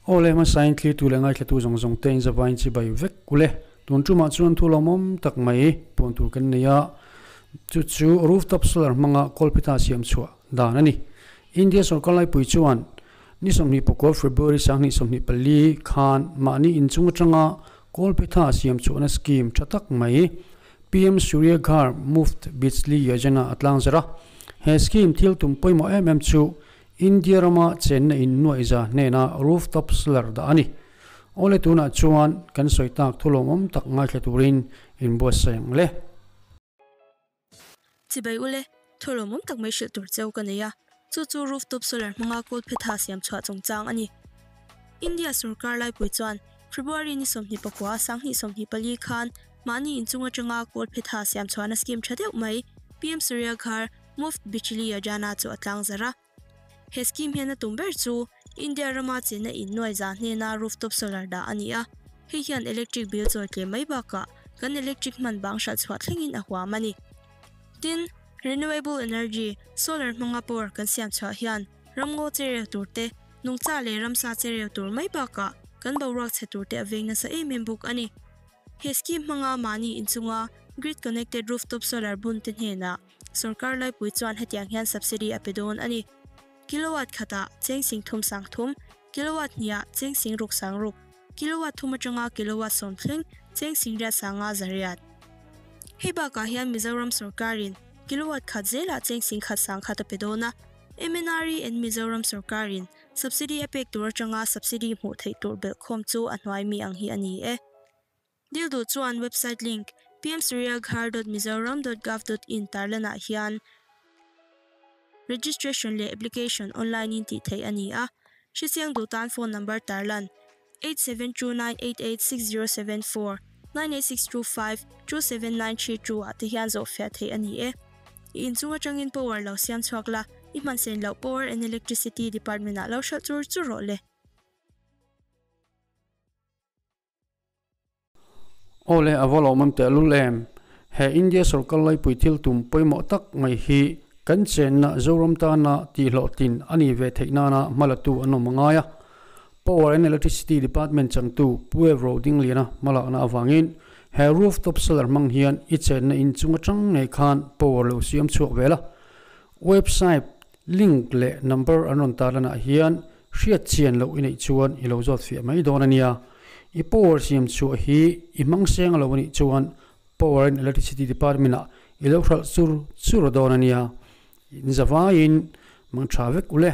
Aw le, hmasain thlirtu leh ngaithlatu zawng zawng te in zavain chibai vek kul e. Tun tumah chuan thu lawmawm tak mai puan tur kan nei a, chu chu rooftop solar hmanga kawlphita siam chhuah dan a ni. India sorkar laipui chuan ni 24 February 2024 khan mahni inchung atanga kawlphitha siam chhuahna scheme tha tak mai PM Surya Ghar Muft Bijli Yojana a tlang zar a. He scheme thil tum pawimawh em em chu India rama chenna in nuaihza hnena rooftop solar dah a ni. Awle tunah chuan kan sawi tak thu lawmawm tak ngaithla turin inbuatsaih ang le. Chibai ule, thu lawmawm tak mai hrilh tur cheu ka nei a, chu chu rooftop solar hmanga kawlphetha siam chhuah chungchang a ni. India sorkar laipui chuan February ni 24 2024 khan mahni inchung atanga kawlphetha siam chhuahna scheme tha deuh mai PM Surya Ghar Muft Bijli Yojana chu a tlangzarh a. He scheme hian a tum ber chu India rama chenna in nuai za hnena rooftop solar dah a ni a, hei hian electric bill chawi tlem mai bakah kan electric hman bang hralh chhuah thlengin a huam a ni. Tin, renewable energy, solar hmanga power kan siam chhuah hian ramngaw chereu tur te, nungcha leh ramsa chereu tur mai bakah kan boruak chhe tur te a veng nasa em em bawk a ni. He scheme hmanga mahni inchunga grid connected rooftop solar bun te hnenah Sorkar laipui chuan hetiang hian subsidy a pe dawn a ni. Kilowatt khatah cheng sing thum sang thum, kilowatt hniah cheng sing ruk sang ruk, kilowatt thum atanga kilowatt sawm thleng cheng sing riat sanga za riat. Hei bakah hian Mizoram sorkarin kilowatt khat zelah cheng sing khat sang khat a pe dawn a. MNRE and Mizoram sorkarin subsidy a pek tur atanga subsidy hmuh theih tur belhkhawm chu a hnuai mi ang hi a ni e. Dil duh chuan website link pmsuryaghar.mizoram.gov.in tarlanah hian registration leh application online in tih theih a ni a. Hrichiang duh tan phone number tarlan 8729886074, 98625 27932 ah te hian zawhfiah theih a ni e. I inchung atangin power lo siam chhuak la, i hmansen loh Power and Electricity Department ah lo hralh chur chur rawh le. Awle, a va lawmawm tehlul em? He India sorkar laipui thil tum pawimawh tak mai hi kan chenna Zoram tana tihhlawhtlin a nih ve theih nana hmalatu an awm a ngai a. Power and Electricity Department changtu Pu Evro Dingliana hmalakna avangin he rooftop solar hmang hian i chenna inchung atang ngei khan power lo siam chhuak vel a. Website link leh number an rawn tarlanah hian hriat chian loh i neih chuan i lo zawt fiah mai dawn a nia. I power siam chhuah hi i hmang seng lo a nih chuan Power and Electricity Department ah i lo hralh chur chur dawn a nia. In zavaiin mang tha vek u le.